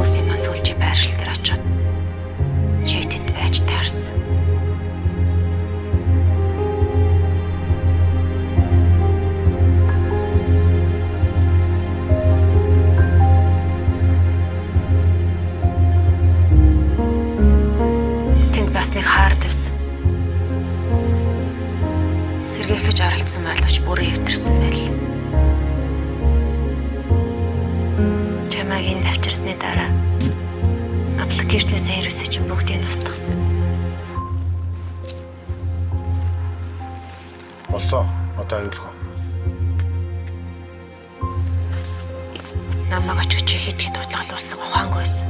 Хүмүүсийн маань сүүлчийн байршил дээр очиход чи тэнд байж таарсан. Тэнд бас нэг хаард байсан. Сэргээх гэж оролдсон боловч бүрэн эвдэрсэн байл. Чамайг энд авчирсны дараа аппликейшнээс ерөөсөө чинь бүгдийг нь устгасан. Болсон. Одоо аюулгүй. Намайг очих чи хэд хэд удалгалуулсан ухаангүй байсан.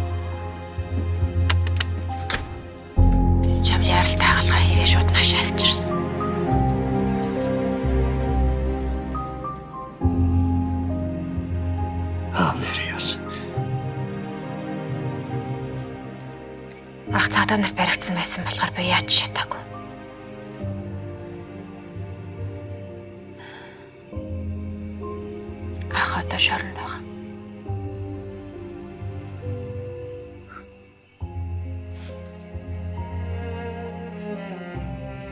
Чамд яралт хагалгаа хийгээ шууд маш авчирсан. Аав нэр яасан. Ах цагдаа нарт баригдсан байсан болохоор би яаж шатаагүй. Ах одоо шоронд байгаа.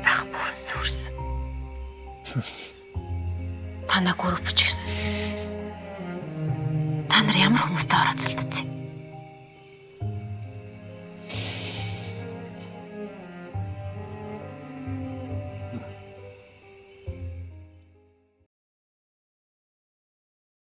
Ах бүрэн сүрсэн. Танаа групп ч гэсэн. Та нар ямар хүмүүстэй оролцсон?